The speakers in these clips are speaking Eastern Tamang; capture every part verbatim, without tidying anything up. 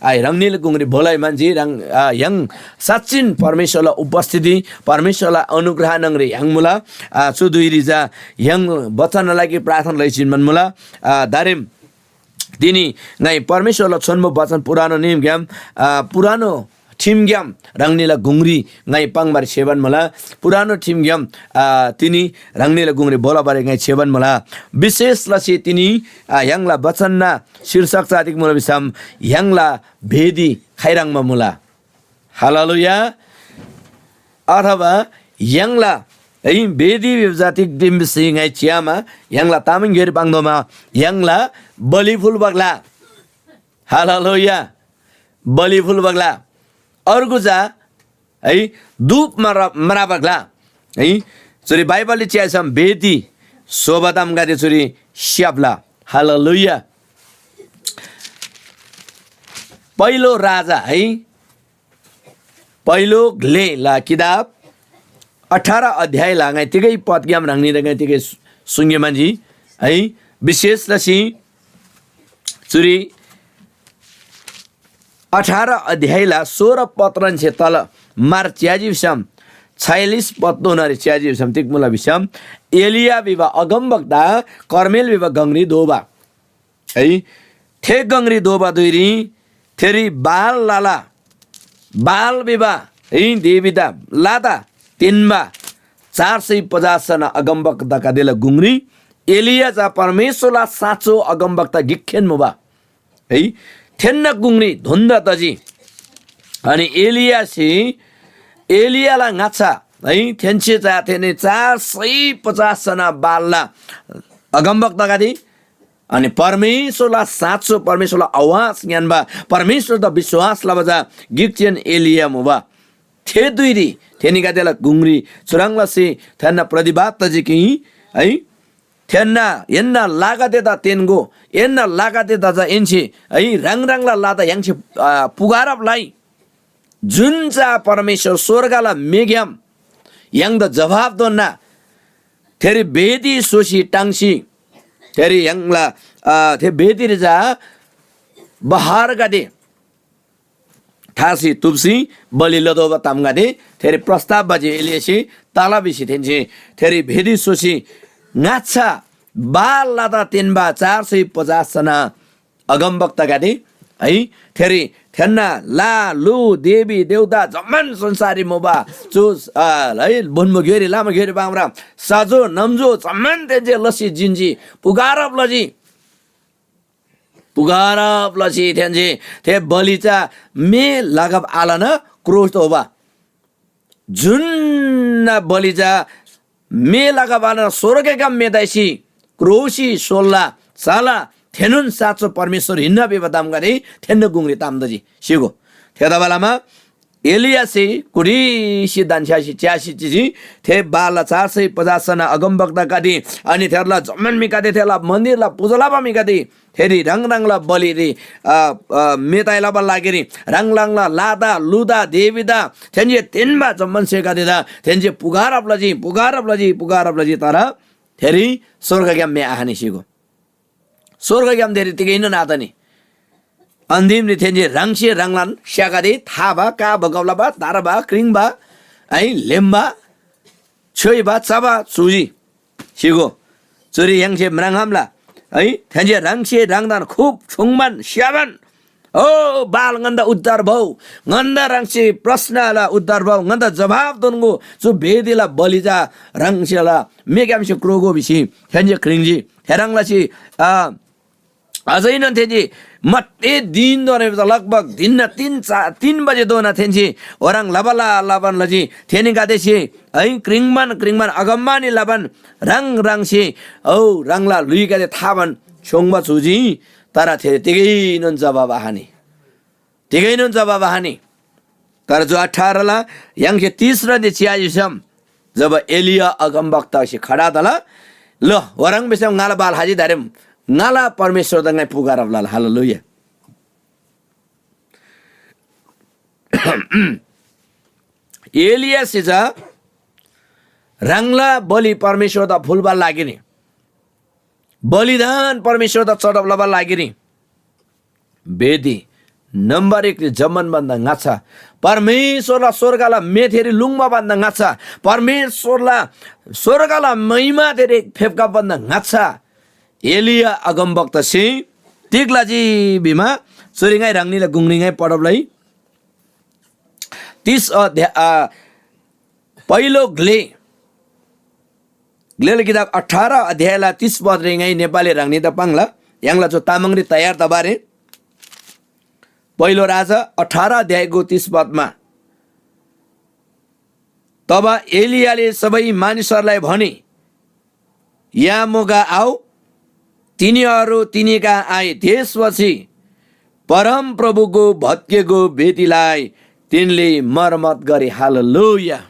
आ, ह्राङनीला गुङरी भोलै म्‍हन्‍जी, ह्राङ, आ, य्‍हाङ साँच्‍चिन परमेश्‍वरला उपस्थिति, परमेश्‍वरला अनुग्रह न्‍हङरी य्‍हाङ मुला। आ, चु धुइरी चा य्‍हाङ बचनला लागि प्रार्थना लैछिन मन मुला। आ, दारेम तिनी ङाइ परमेश्‍वरला छोन्‍बो बचन पुरानो नियमग्‍याम, आ, पुरानो ठिमग्‍याम ह्राङनीला गुङरी ङाइ पाङ्‌बारी छेबान मुला। पुरानो ठिमग्‍याम, आ, तिनी ह्राङनीला गुङरी बोलाबारी ङाइ छेबान मुला। विशेष लसी तिनी, आ, य्‍हाङला बचनना शीर्षक चा तिग मुला भिसम य्‍हाङला भेदी खाइह्रङ्बा मुला। हालेलुया। अथवा य्‍हाङला, है, भेदी भिबा चा तिग दिम भिसी ङाइ च्‍यामा य्‍हाङला तामाङग्‍योइरी पाङ्तोःमा य्‍हाङला बलि फुल्‍बा ग्‍ला। हालेलुया। बलि फुल्‍बा ग्‍ला। अर्गु चा, है, धूप म्रा-, म्राबा ग्‍ला। है, चुरी बाइबलरी च्‍याइसम भेदी स्‍होबा तामगदे चुरी स्‍याप्‍ला। हालेलुया। पहिलो राजा, है, पहिलो ग्‍लेला किताब अठार अध्यायला ङाइ तिगै पदग्‍याम ह्राङनीदा ङाइ तिगै सु-, सुङ्गे म्‍हन्‍जी, है, विशेष लसी चुरी अठार अध्यायला सोह्र पत्रन्‍से तल मार च्‍याजी भिसम, छयालिस पत्तोनरी च्‍याजी भिसम, तिग मुला भिसम, एलिया भिबा अगमवक्ता कर्मेल भिबा गङरी दोबा। है, थे गङरी दोबा धुइरी थेरी बाल लाला, बाल भिबा, है, देवीदा लादा तेन्‍बा चार सय पचास जना अगमवक्तागदेला गुङरी एलिया चा परमेश्‍वरला साँचो अगमवक्ता गिकखेन मुबा। है, थेन्‍ना गुङरी धोन्‍दा तजी। अनि एलियासे एलियाला ङाच्‍छा, है, थेन्‍से चा थेनी चार सय पचास जना बालला अगमवक्तागदे, अनि परमेश्‍वरला साँचो परमेश्‍वरला आवाज ङ्‌यान्‍बा, परमेश्‍वरदा विश्‍वास लबा चा गिकचेन एलिया मुबा। थे धुइरी थेनीगदेला गुङरी चुह्रङ् लसी थेन्‍ना प्रतिवाद तजी कि, है, थेन्‍ना एन्‍ना लागादेदा तेन्‍गो, एन्‍ना लागादेदा चा एन्‍से, है, ह्राङ ह्राङला लादा य्‍हाङसे, आ, पुगारब लइ। जुन चा परमेश्‍वर स्‍वर्गला मेग्‍याम य्‍हाङदा जवाफ दोन्‍ना, थेरी बेदी स्‍होसी टाङ्सी, थेरी य्‍हाङला, आ, थे बेदीरी चा बहरगदे थासी तुप्‍सी बलि लतोःबा तामगदे थेरी प्रस्‍ताव भजी। एलियासे तला भिसी थेन्‍से थेरी भेदी स्‍होसी ङाच्‍छा बाल लादा तेन्‍बा चार सय पचास जना अगमवक्तागदे, है, थेरी थेन्‍ना ला, लु, देवी, देउता जम्‍मान संसाररी मुबा चु, अ, है, बोन्‍बो ग्‍योइरी, लामा ग्‍योइरी, बाङरा, साजु, नम्‍जु जम्‍मान थेन्‍से लसी जिन्‍जी, पुगारब लजी। पुगारब लसी थेन्‍से थे बलि चा मे लागब आलन क्रोस तोःबा। जुन्‍ना बलि चा मे लागब आलन स्‍वर्गग्‍याम मे ताइसी क्रोसी सोल्‍ला, साला थेनोन साँचो परमेश्‍वर हिन्‍ना भिबा तामगदे थेन्‍ना गुङरी ताम तजी। सिगो। थेतबालमा एलियासे कुटिसी धन्‍छ्‌यासी च्‍यासी चिजी। थे बालला चार सय पचास जना अगमवक्तागदे, अनि थेरला जम्‍मान म्‍हिगदे, थेला मन्‍दिरला पूजा लबा म्‍हिगदे, थेरी ह्राङ ह्राङला बलिरी, अ, अ, मेताइ लबा लागिरी ह्राङ ह्राङला लादा, लुदा, देवीदा, थेन्‍से तेन्‍बा जम्‍मान स्‍हेगदेदा थेन्‍से पुगारब लजी, पुगारब लजी, पुगारब लजी, तर थेरी स्‍वर्गग्‍याम मे आखनी सिगो। स्‍वर्गग्‍याम थेरी तिगैनोन आतनी। अन्‍तिमरी थेन्‍से ह्राङसे ह्राङलान स्‍यागदे थाबा, का बगब लबा, तारबा, क्रिङ्बा, है, ल्‍हेम्‍बा, छ्‌योइबा, चबा चुजी। सिगो। चुरी य्‍हाङसे म्राङ्‌खम्‍ला, है, थेन्‍से ह्राङसे ह्राङदान खुब छुङ्बान स्‍याबान, ओ बाल, ङन्‍दा उद्धार भउ, ङन्‍दा ह्राङसे प्रश्‍नला उद्धार भउ, ङन्‍दा जवाफ दोन्‍गो, चु बेदीला बलि चा ह्राङसेला मेग्‍यामसे क्रोगो भिसी थेन्‍से क्रिङ्‌जी। थेह्रङ् लसी, अ, अझैनोन थेन्‍से मत्ते दिनधोना, लगभग धिनना तिन चा-, तिन बजेधोना थेन्‍से ओह्रङ् लबा ला-, लबान लजी। थेनीगदेसे है क्रिङ्बान क्रिङ्बान अगमवाणी लबान ह्राङ ह्राङसे औ ह्राङला ल्‍हुइगदे थाबान छ्‌योङ्बा छुजी, तर थे तिगैनोन जवाब आखनी, तिगैनोन जवाब आखनी। तर जो अठारला य्‍हाङसे तीस रन्‍दे च्‍याजी भिसम, जब एलिया अगमवक्तासे खडा तला, ल, ओह्रङ् भिसम ङाला बाल हाजी धारेम ङाला परमेश्‍वरदा ङाइ पुकारब लला। हालेलुया। एलियासे चा ह्राङला बलि परमेश्‍वरदा फुल्‍बा लागिरी, बलिदान परमेश्‍वरदा चढब लबा लागिरी वेदी नम्बर एकरी जम्‍मान भन्‍दा ङाच्‍छा, परमेश्‍वरला स्‍वर्गला मेथेरी लुङ्बा भन्‍दा ङाच्‍छा, परमेश्‍वरला स्‍वर्गला महिमाथेरी फेप्‍खबा भन्‍दा ङाच्‍छा एलिया अगमवक्तासे तिग लजी भिमा, चुरी ङाइ ह्राङनीला गुङरी ङाइ पढब लइ। तीस अध्याय, आ, पहिलो ग्‍ले, ग्‍लेला किताब अठार अध्यायला तीस पदरी ङाइ नेपाली ह्राङनीदा पाङ्ला। य्‍हाङला चु तामाङरी तयार तबारे। पहिलो राजा अठार अध्यायको तीस पदमा, तब एलियाले सबै मानिसहरूलाई भने, या मोगा आऊ, तिनीहरू तिनीका आए। त्यसपछि परमप्रभुको भत्केको वेदीलाई तिनले मर्मत गरे। हालेलुया।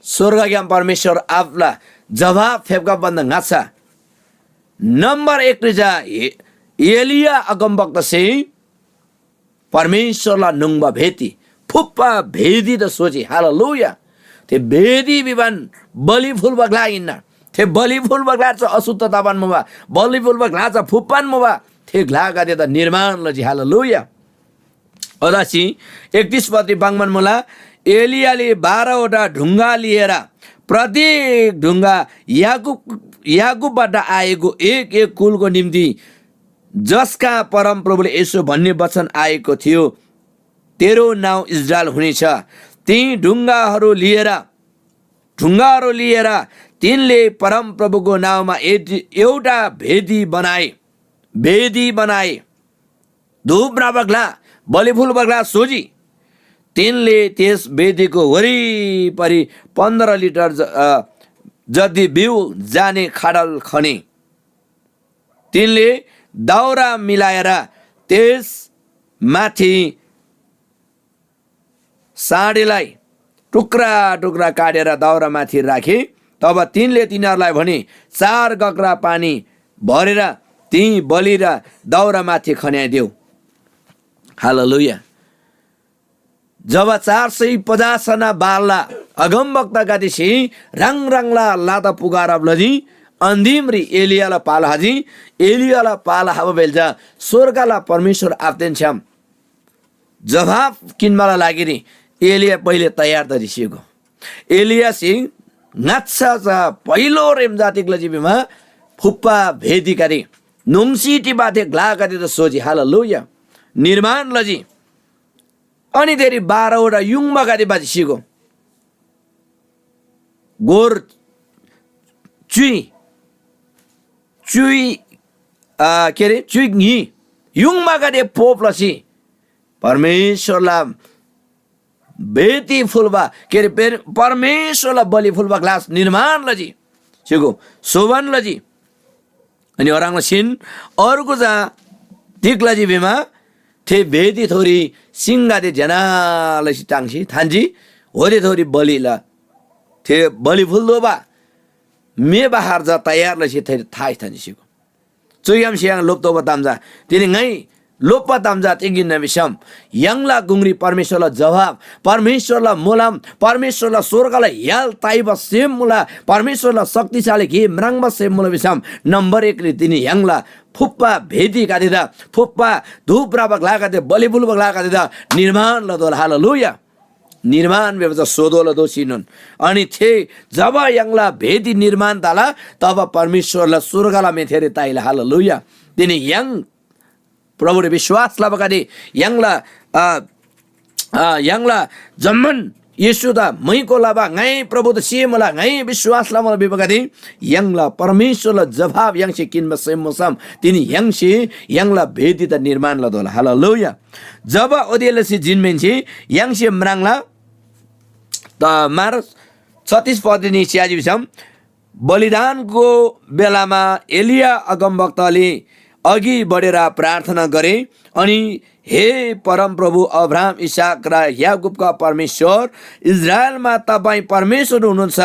स्वर्गग्‍याम परमेश्‍वर आबाला जवाफ फेप्‍खबा भन्‍दा ङाच्‍छा नम्बर एकरी चा ए-, एलिया अगमवक्तासे परमेश्‍वरला नुङ्बा वेदी, फुप्‍पा वेदी त स्‍होजी। हालेलुया। थे वेदी भिबान बलि फुल्‍बा ग्‍ला हिन्‍ना। थे बलि फुल्‍बा ग्‍ला चा अशुद्ध तबान मुबा, बलि फुल्‍बा ग्‍ला चा फुप्‍पान मुबा। थे ग्‍लागदे त निर्माण लजी। हालेलुया। ओदासी एकतीस पदरी पाङ्‌बान मुला, एलियाले बाह्रवटा ढुङ्गा लिएर प्रत्येक ढुङ्गा याकूब, याकूबबाट आएको एक एक कुलको निम्ति जसका परमप्रभुले यसो भन्‍ने वचन आएको थियो, तेरो नाउँ इस्राएल हुनेछ। ती ढुङ्गाहरू लिएर, ढुङ्गाहरू लिएर तिनले परमप्रभुको नाउँमा एट-, एउटा वेदी बनाए, वेदी बनाए। धूप भ्रबा ग्‍ला, बलि फुल्‍बा ग्‍ला स्‍होजी। तिनले त्यस वेदीको वरिपरि पन्ध्र लिटर ज-, अ, जति बिउ जाने खाडल खने। तिनले दाउरा मिलाएर त्यस माथि साँढेलाई टुक्रा टुक्रा काटेर दाउरामाथि राखे। तब तिनले तिनीहरूलाई भने, चार गग्रा पानी भरेर ती बलि र दाउरामाथि खन्‍याइदेऊ। हालेलुया। जब चार सय पचास जना बालला अगमवक्तागदेसे ह्राङ ह्राङला लाता पुकारब लजी, अन्तिमरी एलियाला पाल हाजी। एलियाला पाल हाबा बेल्चा स्‍वर्गला परमेश्‍वर आबादेन छ्‌याम जवाफ किन्‍बाला लागिरी एलिया पहिले तयार तजी स्‍हीगो। एलियासे ङाच्‍छा चा पहिलो रेम जातिक लजी भिमा फुप्‍पा वेदीगदे, नुङ्सी टिबा थे ग्‍लागदे त स्‍होजी। हालेलुया। निर्माण लजी। अनि थेरी बाह्रवटा युङबागदे बाजी स्‍हीगो। गोर च्‍युइ, च्‍युइ, आ, के अरे, च्‍युइ न्‍ही युङबागदे पोप लसी परमेश्‍वरला वेदी फुल्‍बा, के अरे, पेर-, परमेश्‍वरला बलि फुल्‍बा ग्‍लास निर्माण लजी। स्‍हीगो, शोभन लजी। अनि ओह्रङ् लसीन अर्को चा तिग लजी भिमा, थे वेदीथोरी सिङगदे ज्‍यना लसी टाङ्सी थान्‍जी, ओतेथोरी बलि ल, थे बलि फुल्‍तोःबा मे बहार चा तयार लसी थे थाइ थान्‍जी स्‍हीगो। चुग्‍यामसे य्‍हाङ लोप्‍तोःबा ताम चा, तिनी ङाइ लोप्‍बा ताम चा तिग हिन्‍ना भिसम, य्‍हाङला गुङरी परमेश्‍वरला जवाब, परमेश्‍वरला मोलम, परमेश्‍वरला स्‍वर्गला य्‍हाल ताइबा सेम मुला, परमेश्‍वरला शक्तिशाली गे म्राङ्बा सेम मुला भिसम, नम्‍बर एकरी तिनी य्‍हाङला फुप्‍पा वेदीगदेदा, फुप्‍पा धूप भ्रबा ग्‍लागदे, बलि फुल्‍बा ग्‍लागदेदा निर्माण लतोःला। हालेलुया। निर्माण भिबा चा सोतोःला दोःसीनोन। अनि थे जब य्‍हाङला वेदी निर्माण तला, तब परमेश्‍वरला स्‍वर्गला मे थेरी ताइला। हालेलुया। तिनी य्‍हाङ प्रभुरी विश्‍वास लबागदे, य्‍हाङला, अ, अ, य्‍हाङला जम्‍मान येशूदा मैको लबा, ङाइ प्रभुदा सेमुला, ङाइ विश्‍वास लमुला भिबागदे, य्‍हाङला परमेश्‍वरला जवाब य्‍हाङसे किन्‍बा सेम मुसम, तिनी य्‍हाङसे य्‍हाङला वेदीदा निर्माण लतोःला। हालेलुया। जब ओदे लसी जिन्‍माहेन्‍से य्‍हाङसे म्राङ्ला, त मार छत्तिस पदनी च्‍याजी भिसम, बलिदानको बेलामा एलिया अगमवक्ताले अघि बढेर प्रार्थना गरे, अनि हे परमप्रभु अब्राहम, इसहाक र याकूबका परमेश्‍वर, इस्राएलमा तपाईँ परमेश्‍वर हुनुहुन्छ,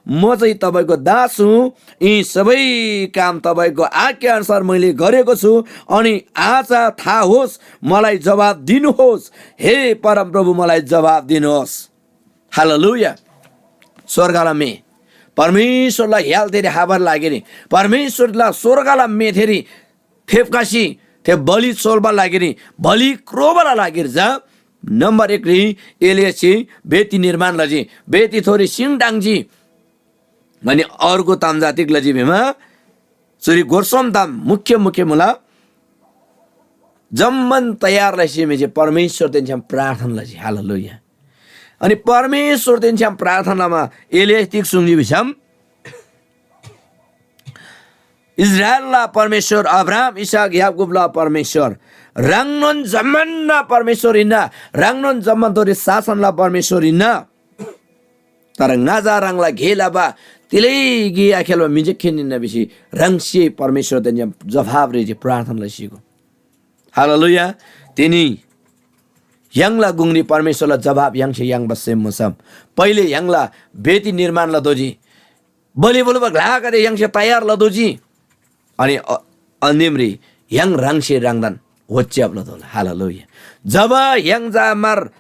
म चाहिँ तपाईँको दास हुँ। यी सबै काम तपाईँको आज्ञा अनुसार मैले गरेको छु। अनि आज थाहा होस्, मलाई जवाब दिनुहोस्। हे परमप्रभु, मलाई जवाब दिनुहोस्। हालेलुया। स्‍वर्गला मे परमेश्‍वरला य्‍हालथेरी हाबार लागिरी, परमेश्‍वरला स्‍वर्गला मेथेरी फेप्‍खसी थे बलि सोल्‍बा लागिरी, बलि क्रोबाला लागिरी चा नम्‍बर एकरी एलियासे बेदी निर्माण लजी, बेदी थोरी सिङ टाङ्जी। अनि अर्को ताम चा तिग लजी भिमा, चुरी गोर सोम ताम मुख्य मुख्य मुला, जम्‍मान तयार लसी म्‍हिसे परमेश्‍वरदेन छ्‌याम प्रार्थना लजी। हालेलुया। अनि परमेश्‍वरदेन छ्‌याम प्रार्थना लमा एलियासे तिग सुङ्जी भिसम, इस्राएलला परमेश्‍वर, अब्राहाम, इसहाक, याकूबला परमेश्‍वर, ह्राङनोन जम्‍मानना परमेश्‍वर हिन्‍ना, ह्राङनोन जम्‍मान थोरी शासनला परमेश्‍वर हिन्‍ना। तर ङाचा ह्राङला गे लबा तिलै गे आखेल्‍बा म्‍हि जे खेन हिन्‍ना भिसी ह्राङसे परमेश्‍वरदेन जवाफ रेजी प्रार्थना लसीगो। हालेलुया। तिनी य्‍हाङला गुङरी परमेश्‍वरला जवाफ य्‍हाङसे याङ्बा सेम मुसम पहिले य्‍हाङला बेदी निर्माण लतोःजी, बलि फुल्‍बा ग्‍लागदे य्‍हाङसे तयार लतोःजी। अनि अ-, अन्‍तिमरी य्‍हाङ ह्राङसे ह्राङदान होच्‍याब लतोःला। हालेलुया। जब य्‍हाङ चा मार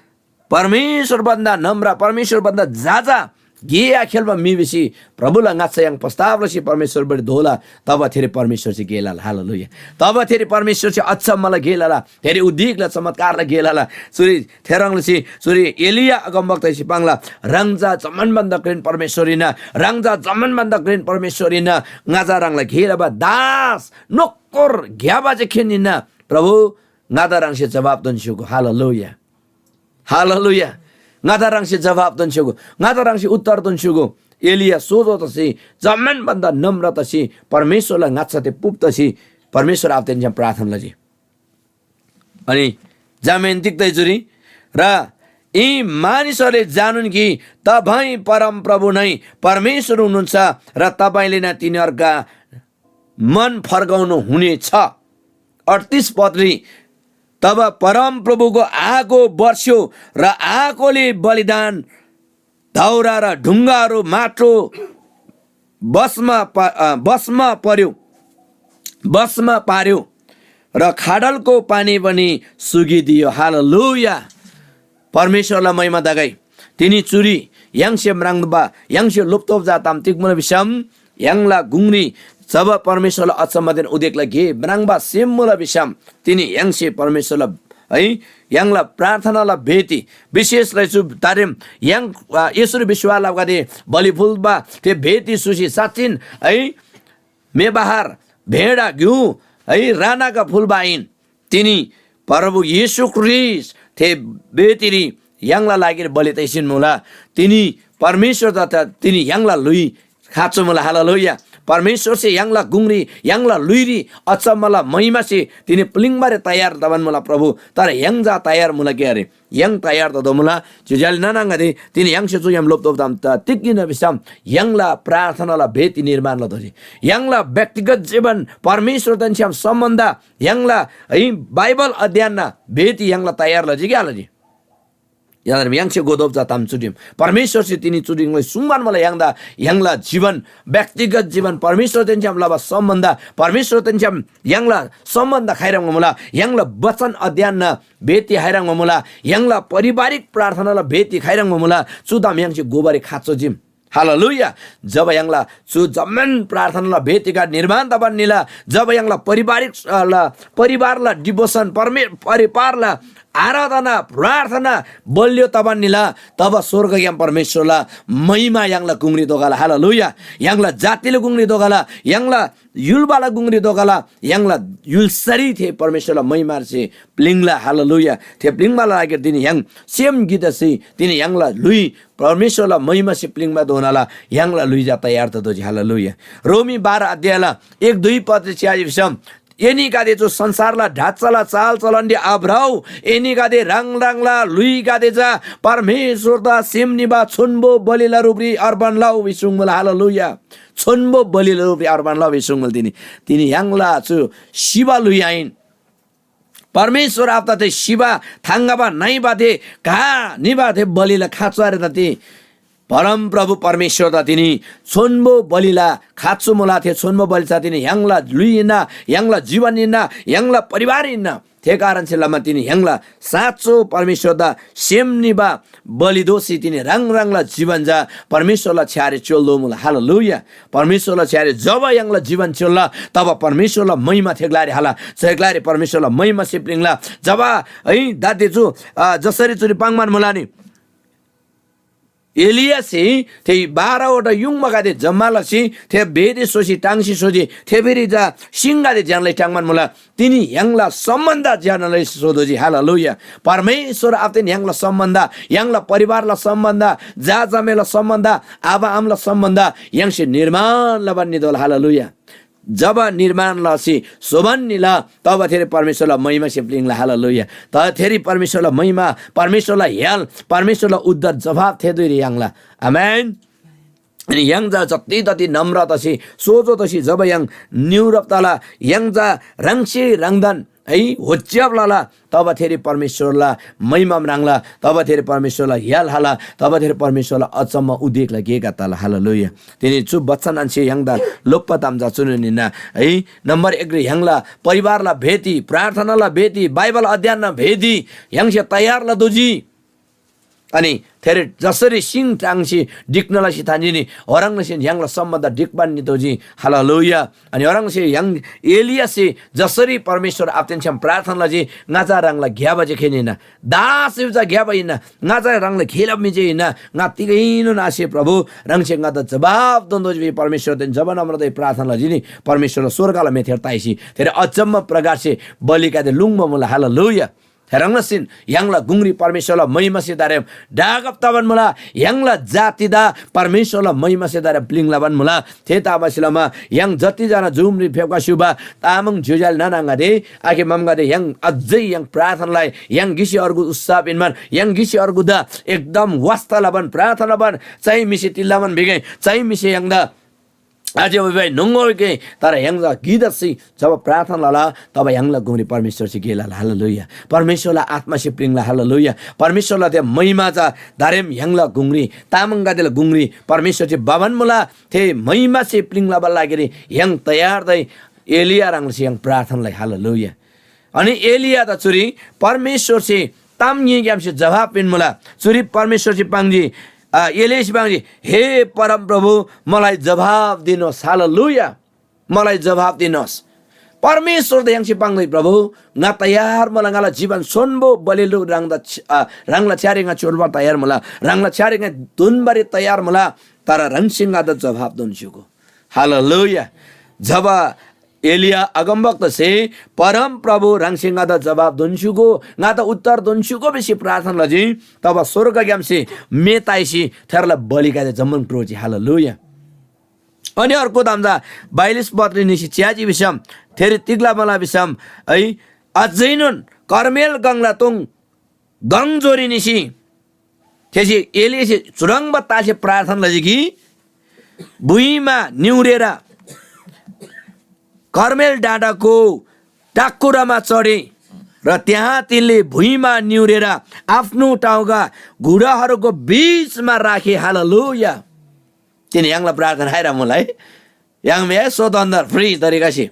परमेश्‍वर भन्‍दा नम्र, परमेश्‍वर भन्‍दा जजा गे आखेल्‍बा म्‍हि भिसी प्रभुला ङाच्‍छा य्‍हाङ प्रस्‍ताव लसी परमेश्‍वरपट्टि धोला, तब थेरी परमेश्‍वरसे गे लला। हालेलुया। तब थेरी परमेश्‍वरसे अचम्‍मला गे लला, थेरी उदेकला चमत्कारला गे लला। चुरी थेह्रङ् लसी चुरी एलिया अगमवक्तासे पाङ्ला, ह्राङ चा जम्‍मान भन्‍दा घ्रेन परमेश्‍वर हिन्‍ना, ह्राङ चा जम्‍मान भन्‍दा घ्रेन परमेश्‍वर हिन्‍ना, ङाचा ह्राङला गे लबा दास, नोकर, ग्‍याबा जे खेन हिन्‍ना। प्रभु, ङादा ह्राङसे जवाब दोन्‍स्‍युगो। हालेलुया। हालेलुया। ङादा ह्राङसे जवाब दोन्‍स्‍युगो, ङादा ह्राङसे उत्तर दोन्‍स्‍युगो। एलिया सोझो तसी, जम्‍मान भन्‍दा नम्र तसी, परमेश्‍वरला ङाच्‍छा ते पुप तसी, परमेश्‍वर आबादेन छ्‌याम प्रार्थना लजी। अनि जमाहेन्‍से तिग्‍दा चुरी, र यी मानिसहरूले जानून् कि तपाईँ परमप्रभु नै परमेश्‍वर हुनुहुन्छ र तपाईँले नै तिनीहरूका मन फर्काउनु हुनेछ। अडतिस पदरी, तब परमप्रभुको आगो बर्स्‍यो र आगोले बलिदान दाउरा र ढुङ्गाहरू माटो बसमा पा-, अ, बसमा पर्‍यो, बसमा पार्‍यो र खाडलको पानी पनि सुगिदियो। हालेलुया। परमेश्‍वरला महिमा तगै। तिनी चुरी य्‍हाङसे म्राङ्बा, य्‍हाङसे लोप्‍तोःबा जा ताम तिग मुला भिसम, य्‍हाङला गुङरी जब परमेश्‍वरला अचम्‍मदेन उदेकला गे म्राङ्बा सेम मुला भिसम, तिनी य्‍हाङसे परमेश्‍वरला, है, य्‍हाङला प्रार्थनाला भेटी, विशेष लैसु तारेम य्‍हाङ, आ, येशूरी विश्‍वास लबागदे बलि फुल्‍बा थे भेटी सुसी साँच्‍चिन, है, मेबाहार, भेडा ग्‍यु, है, रानाका फुल्‍बा आहिन। तिनी प्रभु येशू ख्रीष्‍ट थे बेदीरी य्‍हाङला लागिरी बलि तैसीन मुला। तिनी परमेश्‍वरदा ता तिनी य्‍हाङला ल्‍हुइ खाँचो मुला। हालेलुया। परमेश्‍वरसे य्‍हाङला गुङरी, य्‍हाङला ल्‍हुइरी अचम्‍मला महिमासे तिनी प्‍लिङ्बारी तयार तबान मुला प्रभु। तर य्‍हाङ चा तयार मुला कि आरे? य्‍हाङ तयार ततोःमुला। ज्‍योज्‍यो आले नाना आङागदे, तिनी य्‍हाङसे चुग्‍याम लोप्‍तोःबा ताम ता तिग हिन्‍ना भिसम, य्‍हाङला प्रार्थनाला भेटी निर्माण लतोःजी। य्‍हाङला व्यक्तिगत जीवन, परमेश्‍वरदेन छ्‌याम सम्‍बन्ध, य्‍हाङला, है, बाइबल अध्ययनना भेटी य्‍हाङला तयार लजी क्या लजी? य्‍हाङला य्‍हाङसे घोतोःबा चा ताम चुटिम। परमेश्‍वरसे तिनी चुटिङलाई सुङ्बान मुला य्‍हाङदा, य्‍हाङला जीवन, व्यक्तिगत जीवन, परमेश्‍वरदेन छ्‌याम लबा सम्‍बन्ध, परमेश्‍वरदेन छ्‌याम य्‍हाङला सम्‍बन्ध खाइह्रङ्बा मुला, य्‍हाङला वचन अध्ययनना भेटी खाइह्रङ्बा मुला, य्‍हाङला पारिवारिक प्रार्थनाला भेटी खाइह्रङ्बा मुला, चु ताम य्‍हाङसे घोबारी खाँचो चीम। हालेलुया। जब य्‍हाङला चु जम्‍मान प्रार्थनाला भेटीगदे निर्माण तबान निला, जब य्‍हाङला पारिवारिक, अ, ला, परिवारला devotion, परमे-, परिवारला आराधना, प्रार्थना बलियो तबान निला, तब स्‍वर्गग्‍याम परमेश्‍वरला महिमा य्‍हाङला गुङरी धोखला। हालेलुया। य्‍हाङला जातिला गुङरी धोखला, य्‍हाङला य्‍हुल्‍बाला गुङरी धोखला, य्‍हाङला य्‍हुल्‍सारी थे परमेश्‍वरला महिमासे प्‍लिङ्ला। हालेलुया। थे प्‍लिङ्बाला लागिरी तिनी य्‍हाङ सेम गिक तसी तिनी य्‍हाङला ल्‍हुइ परमेश्‍वरला महिमासे प्‍लिङ्बाधोनाला य्‍हाङला ल्‍हुइ चा तयार ततोःजी। हालेलुया। रोमी बाह्र अध्यायला एक दुई पदरी च्‍याजी भिसम, एनीगदे चु संसारला ढाँचाला चालचलनरी आभ्रउ, एनीगदे ह्राङ ह्राङला ल्‍हुइगदे चा परमेश्‍वरदा सेम निबा छोन्‍बो बलिला रूपरी अर्पण लउ भिसी सुङ्मुला। हालेलुया। छोन्‍बो बलिला रूपरी अर्पण लउ भिसी सुङ्मुला तिनी। तिनी य्‍हाङला चु सिबा ल्‍हुइ आहिन। परमेश्‍वर आबादा थे सिबा थाङ्‌गबा नइबा थे घा निबा थे बलिला खाँचो आरे ता ति। परमप्रभु परमेश्‍वरदा तिनी छोन्‍बो बलिला खाँचो मुला। थे छोन्‍बो बलि चा तिनी य्‍हाङला ल्‍हुइ हिन्‍ना, य्‍हाङला जीवन हिन्‍ना, य्‍हाङला परिवार हिन्‍ना। थे कारणसे लमा तिनी य्‍हाङला साँचो परमेश्‍वरदा सेम निबा बलि दोसी तिनी ह्राङ ह्राङला जीवन चा परमेश्‍वरला छ्‌यारी च्‍योल्‍दो मुला। हालेलुया। परमेश्‍वरला छ्‌यारी जब य्‍हाङला जीवन च्‍योल्‍ला, तब परमेश्‍वरला महिमा थे ग्‍लारी हाला, थे ग्‍लारी परमेश्‍वरला महिमा सिप्‍लिङला। जब है दाते चु, अ, जसरी चुरी पाङ्‌मान मुला नि, एलियासे थे बाह्रवटा युङबागदे जम्‍मा लसी थे बेदी स्‍होसी टाङ्सी स्‍होजी। थे फिरी चा सिङगदे ज्‍यानलाई टाङ्‌मान मुला। तिनी य्‍हाङला सम्‍बन्ध ज्‍यानलाई सोधोजी। हालेलुया। परमेश्‍वर आबादेन य्‍हाङला सम्‍बन्ध, य्‍हाङला परिवारला सम्‍बन्ध, जा जमेला सम्‍बन्ध, आबा आमाला सम्‍बन्ध य्‍हाङसे निर्माण लबान नितोःला। हालेलुया। जब निर्माण लसी सोबान निला, तब थेरी परमेश्‍वरला महिमा सिप्‍लिङला। हालेलुया। तर थेरी परमेश्‍वरला महिमा, परमेश्‍वरला य्‍हाल, परमेश्‍वरला उद्धार जवाफ थे धुइरी याङ्ला। आमेन। अनि य्‍हाङ चा जति तति नम्र तसी, सोझो तसी जब य्‍हाङ निउरब तला, य्‍हाङ चा ह्राङसे ह्राङदान है होच्‍याब लला, तब थेरी परमेश्‍वरला महिमा म्राङ्ला, तब थेरी परमेश्‍वरला य्‍हाल हाला, तब थेरी परमेश्‍वरला अचम्‍म उदेकला गेगा तला। हालेलुया। तिनी चु बचन अन्‍से य्‍हाङदा लोप्‍बा ताम चा चुनोन हिन्‍ना है। नम्‍बर एकरी य्‍हाङला परिवारला भेटी, प्रार्थनाला भेटी, बाइबल अध्ययनना भेटी य्‍हाङसे तयार लतोःजी। अनि थेरी जसरी सिङ टाङ्सी ढिक्‍ना लसी थान्‍जी नि, ओह्रङ् लसीन य्‍हाङला सम्‍बन्ध ढिक्‍बान नितोःजी। हालेलुया। अनि ओह्रङ्से य्‍हाङ एलियासे जसरी परमेश्‍वर आबादेन छ्‌याम प्रार्थना लजी, ङा चा ह्राङला ग्‍याबा जे खेन हिन्‍ना, दास चा ग्‍याबा हिन्‍ना, ङा चा ह्राङला खेलब म्‍हि जे हिन्‍ना, ङा तिगैनोन आसे प्रभु, ह्राङसे ङादा जवाब दोन्‍दोजी भिसी परमेश्‍वरदेन जब नम्रताइ प्रार्थना लजी नि, परमेश्‍वरला स्‍वर्गला मे थेर ताइसी थेरी अचम्‍म प्रकारसे बलिकादे लुङ्बा मुला। हालेलुया। थेह्रङ् लसीन य्‍हाङला गुङरी परमेश्‍वरला महिमासे दारेम डागब तबान मुला। य्‍हाङला जातिदा परमेश्‍वरला महिमासे दारेम प्‍लिङ लबान मुला। थेतबासेलमा य्‍हाङ जतिजना जुमरी फेप्‍खा स्‍युबा तामाङ ज्‍योज्‍याल नाना आङागदे, आखे मामगदे, य्‍हाङ अझै य्‍हाङ प्रार्थनालाई य्‍हाङ गिसी अर्गु उत्साह पिन्‍बान, य्‍हाङ गिसी अर्गुदा एकदम वास्‍ता लबान, प्रार्थना लबान, चाहिँ म्‍हिसे तिल्‍लामान भिगै, चाहिँ म्‍हिसे य्‍हाङदा आज्‍यबा भाइ न्‍होङ्‌गोल के, तर य्‍हाङ चा गिक तसी जब प्रार्थना लला, तब य्‍हाङला गुङरी परमेश्‍वरसे गे लला। हालेलुया। परमेश्‍वरला आत्‍मासे प्‍लिङ्ला। हालेलुया। परमेश्‍वरला थे महिमा चा दारेम य्‍हाङला गुङरी, तामाङगदेला गुङरी परमेश्‍वरसे भबान मुला। थे महिमासे प्‍लिङ्‌लबा लागिरी य्‍हाङ तयार तै एलिया ह्रङ् लसी य्‍हाङ प्रार्थना लइ। हालेलुया। अनि एलियादा चुरी परमेश्‍वरसे ताम ङ्‍हीग्‍यामसे जवाब पिन्‍मुला। चुरी परमेश्‍वरसे पाङ्जी, अ, एलियासे पाङ्जी, "हे परमप्रभु, मलाई जवाब दिनुहोस्।" हालेलुया। "मलाई जवाब दिनुहोस्।" परमेश्‍वरदा य्‍हाङसे पाङ्दै, "प्रभु, ङा तयार मुला, ङाला जीवन सोन्‍बो बलिलो ह्राङदा छ-, अ, ह्राङला छ्‌यारी ङा च्‍योल्‍बा तयार मुला, ह्राङला छ्‌यारी ङा धुन्‍बारी तयार मुला, तर ह्राङसे ङादा जवाब दोन्‍स्‍युगो।" हालेलुया। जब एलिया अगमवक्तासे, "परमप्रभु, ह्राङसे ङादा जवाब दोन्‍स्‍युगो, ङादा उत्तर दोन्‍स्‍युगो" भिसी प्रार्थना लजी, तब स्‍वर्गग्‍यामसे मे ताइसी थेरला बलिगदे जम्‍मान क्रोजी। हालेलुया। अनि अर्को ताम चा बाइलिस पत्री निसी च्‍याजी भिसम, थेरी तिग लबाला भिसम, है, अझैनोन कर्मेल गङला तोङ गङजोरी निसी थेसे एलियासे चुह्रङ्बा तालसे प्रार्थना लजी कि, "भुइँमा निहुरेर कर्मेल डाँडाको टाकुरामा चढे र त्यहाँ तिनले भुइँमा निहुरेर आफ्नो टाउका घुँडाहरूको बीचमा राखे।" हालेलुया। तिनी य्‍हाङला प्रार्थना आइरमुला है। य्‍हाङ मे स्वतन्त्र, फ्री तरिकासे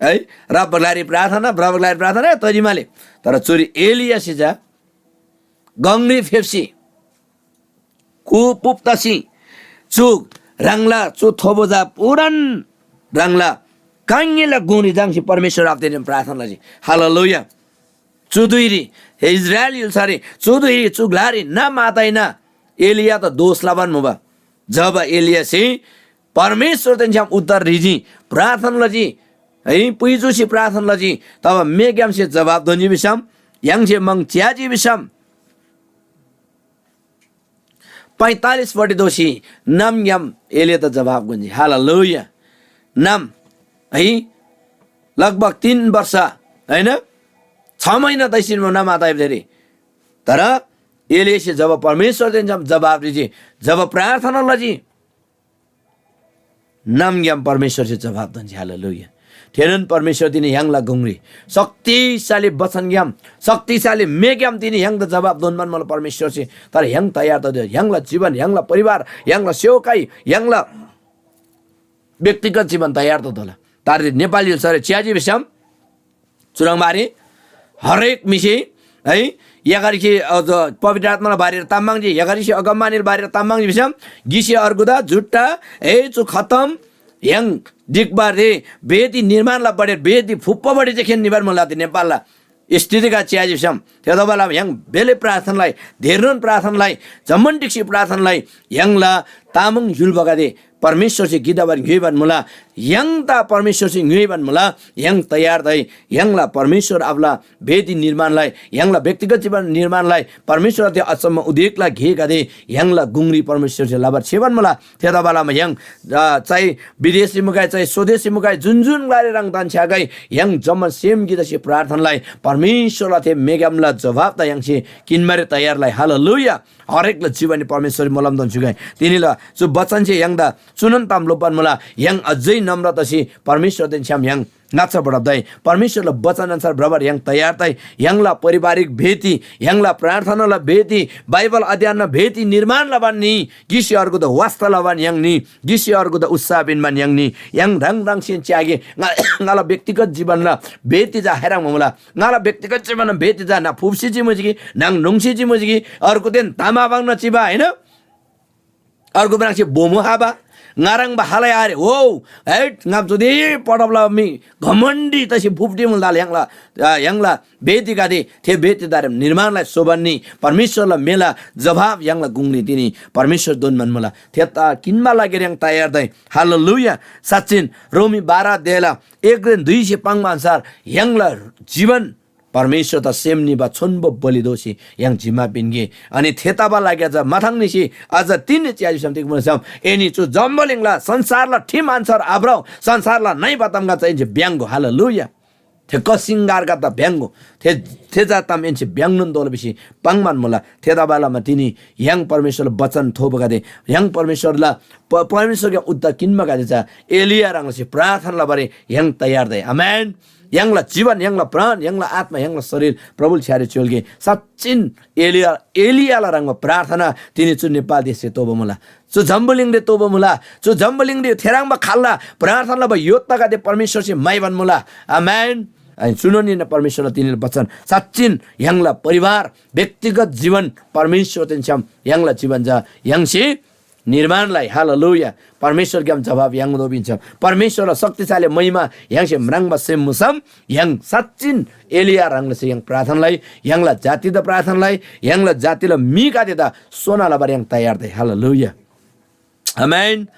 है, रब्‍बा ग्‍लारी प्रार्थना, रब्‍बा ग्‍लारी प्रार्थना तजिमाले। तर चुरी एलियासे चा गङरी फेप्‍सी कुपुप तसी चु ह्राङला चु थोबो चा पुरान ह्राङला काङ्गेला गुङरी झाङ्सी परमेश्‍वर आबादेन प्रार्थना लजी। हालेलुया। चु धुइरी, हे इस्राएल य्‍हुल्‍सारी, चु धुइरी चु ग्‍लारी नाम आतइना एलिया त दोष लबान मुबा। जब एलियासे परमेश्‍वरदेन छ्‌याम उत्तर ह्रीजी, प्रार्थना लजी, है, पुइचुसी प्रार्थना लजी, तब मेग्‍यामसे जवाब दोन्‍जी भिसम, य्‍हाङसे म्‍हङ च्‍याजी भिसम, पैँतालिसपट्टि दोःसी नामग्‍याम एलियादा जवाब गुन्‍जी। हालेलुया। नाम है, लगभग तीन वर्ष, होइन, छ महिना तैसिन नाम आतइबा धेरै। तर एलियासे जब परमेश्‍वरदेन छ्‌याम जवाब ह्रीजी, जब प्रार्थना लजी, नामग्‍याम परमेश्‍वरसे जवाब दोन्‍जी। हालेलुया। थेनोन परमेश्‍वर तिनी य्‍हाङला गुङरी शक्तिशाली वचनग्‍याम, शक्तिशाली मेग्‍याम तिनी य्‍हाङदा जवाब दोन्‍बान मुला परमेश्‍वरसे। तर य्‍हाङ तयार ततोः। य्‍हाङला जीवन, य्‍हाङला परिवार, य्‍हाङला सेवकाई, य्‍हाङला व्यक्तिगत जीवन तयार ततोःला। तर नेपाल य्‍हुल्‍सारी च्‍याजी भिसम चुह्रङ् बारी हरेक म्‍हिसे है, एगरसे अझ पवित्र आत्‍माला बारेर ताम पाङ्जी, एगरसे अगमवाणीला बारेर ताम पाङ्जी भिसम, गिसे अर्गुदा जुट्टा, ए चु खतम, य्‍हाङ ढिक्‍बार रे, बेदी निर्माणला बढेर बेदी फुप्‍पा बढे जे खेन निबार मुला ति नेपालला स्थितिका च्‍याजी भिसम। थेतबाला य्‍हाङ बेले प्रार्थनालाई, धेरनोन प्रार्थनालाई, जम्‍मान ढिक्‍सी प्रार्थनालाई य्‍हाङला तामाङ य्‍हुलबागदे परमेश्‍वरसे गिदाबारी ङ्‌योइबान मुला। य्‍हाङदा परमेश्‍वरसे ङ्‌योइबान मुला। य्‍हाङ तयार तै य्‍हाङला परमेश्‍वर आबाला बेदी निर्माणलाई, य्‍हाङला व्यक्तिगत जीवन निर्माणलाई, परमेश्‍वरला थे अचम्म उदेकला गेगदे य्‍हाङला गुङरी परमेश्‍वरसे लबार छेबान मुला। थेतबालामा य्‍हाङ, अ, चाहे विदेशरी मुगाइ, चाहे स्वदेशरी मुगाइ, जुन जुन ग्‍लारी ह्राङ तान्‍छ्‌यागै, य्‍हाङ जम्‍मान सेम गिकसे प्रार्थनालाई परमेश्‍वरला थे मेग्‍यामला जवाब त य्‍हाङसे किन्‍बारी तयार लइ। हालेलुया। हरेकला जीवनरी परमेश्‍वररी मोलम दोन छ्‌युगै। तिनीला चु बचनसे य्‍हाङदा चुनोन ताम लोप्‍बान मुला, य्‍हाङ अझै नम्र तसी परमेश्‍वरदेन छ्‌याम य्‍हाङ ङाच्‍छा बढब तै, परमेश्‍वरला बचन अन्‍सार भ्रबारी य्‍हाङ तयार तै। य्‍हाङला पारिवारिक भेटी, य्‍हाङला प्रार्थनाला भेटी, बाइबल अध्ययनना भेटी निर्माण लबान नि, गिसे अर्गुदा वास्‍ता लबान य्‍हाङ नि, गिसे अर्गुदा उत्साह पिन्‍बान य्‍हाङ नि। य्‍हाङ ह्राङ ह्राङसेन च्‍यागे, ङा-, ङाला व्यक्तिगत जीवनला भेटी चा खाह्रङ् मुला। ङाला व्यक्तिगत जीवनना भेटी चा ना फुप्‍सी चिमुजी कि, नाङ न्‍होङ्सी चिमुजी कि, अर्गुदेन तामा बाङ्ना चिबा, होइन? अर्गु ब्राङसे बोमो हाबा, ङाराङ बा हालै आरे, हो, हैट, ङाम चुदे पटब लबा मी घमण्डी तसी फुप्‍टी मुल दाल य्‍हाङला, अ, य्‍हाङला बेदीगदे, थे बेदीदारेम निर्माणलाई शोभन नि, परमेश्‍वरला मेला जवाब य्‍हाङला गुङरी तिनी परमेश्‍वर दोन्‍बान मुला। थेता किन्‍बा लागिर य्‍हाङ तयार तै। हालेलुया। साँच्‍चिन रोमी बाह्र अध्यायला एकदेन दुइसे पाङ्बा अन्‍सार य्‍हाङला जीवन परमेश्‍वरदा सेम निबा छोन्‍बो बलि दोसी य्‍हाङ जिम्‍मा पिन्‍गे। अनि थेतबा लागि अझ मथाङ निसी अझ तिन च्‍याजी भिसम तिग मुला भिसम, एनी चु जम्‍बुलिङला संसारला ठिम अन्‍छार आभ्रउ, संसारला नइबा तामगदे एन्‍से भ्‍याङ्‍गो। हालेलुया। थे कसिङ्गारगदे भ्‍याङ्‍गो। थे, थे जा ताम एन्‍से भ्‍याङ्‍नोन तोःला भिसी पाङ्‌बान मुला। थेतबालमा तिनी य्‍हाङ परमेश्‍वरला बचन थोबागदे, य्‍हाङ परमेश्‍वरला प-, परमेश्‍वरग्‍याम उत्तर किन्‍बागदे चा एलिया ह्रङ् लसी प्रार्थना लबारी य्‍हाङ तयार तै। आमेन। य्‍हाङला जीवन, य्‍हाङला प्राण, य्‍हाङला आत्मा, य्‍हाङला शरीर प्रभुल छ्‌यारे च्‍योल्‍गे। साँच्‍चिन एलिया, एलियाला ह्रङ्‌बा प्रार्थना तिनी चु नेपाल देशसे तोबा मुला। चु जम्‍बुलिङरी तोबा मुला। चु जम्‍बुलिङरी थेह्रङ्बा खाल्‍ला प्रार्थना लबा योद्धागदे परमेश्‍वरसे म्‍हाइबान मुला। आमेन। अनि चुनोन हिन्‍ना परमेश्‍वरला तिनीला बचन। साँच्‍चिन य्‍हाङला परिवार, व्यक्तिगत जीवन परमेश्‍वरदेन छ्‌याम य्‍हाङला जीवन चा य्‍हाङसे निर्माण लइ। हालेलुया। परमेश्‍वरग्‍याम जवाब याङ्दो पिन्‍छ्‌याम परमेश्‍वरला शक्तिशाली महिमा य्‍हाङसे म्राङ्बा सेम मुसम य्‍हाङ साँच्‍चिन एलिया ह्रङ् लसी य्‍हाङ प्रार्थना लइ। य्‍हाङला जातिदा प्रार्थना लइ। य्‍हाङला जातिला म्‍हिगदेदा सोना लबारी य्‍हाङ तयार तइ। हालेलुया। आमेन।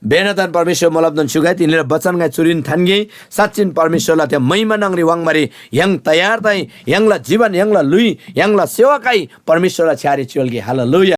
बेनादन परमेश्‍वर मोलब्‍दन स्‍युगै तिनीला बचन ङाइ चुरीन थान्‍गे। साँच्‍चिन परमेश्‍वरला त्या महिमा न्‍हङरी वाङ्बारी य्‍हाङ तयार तइ। य्‍हाङला जीवन, य्‍हाङला ल्‍हुइ, य्‍हाङला सेवकाई परमेश्‍वरला छ्‌यारी च्‍योल्‍गे। हालेलुया।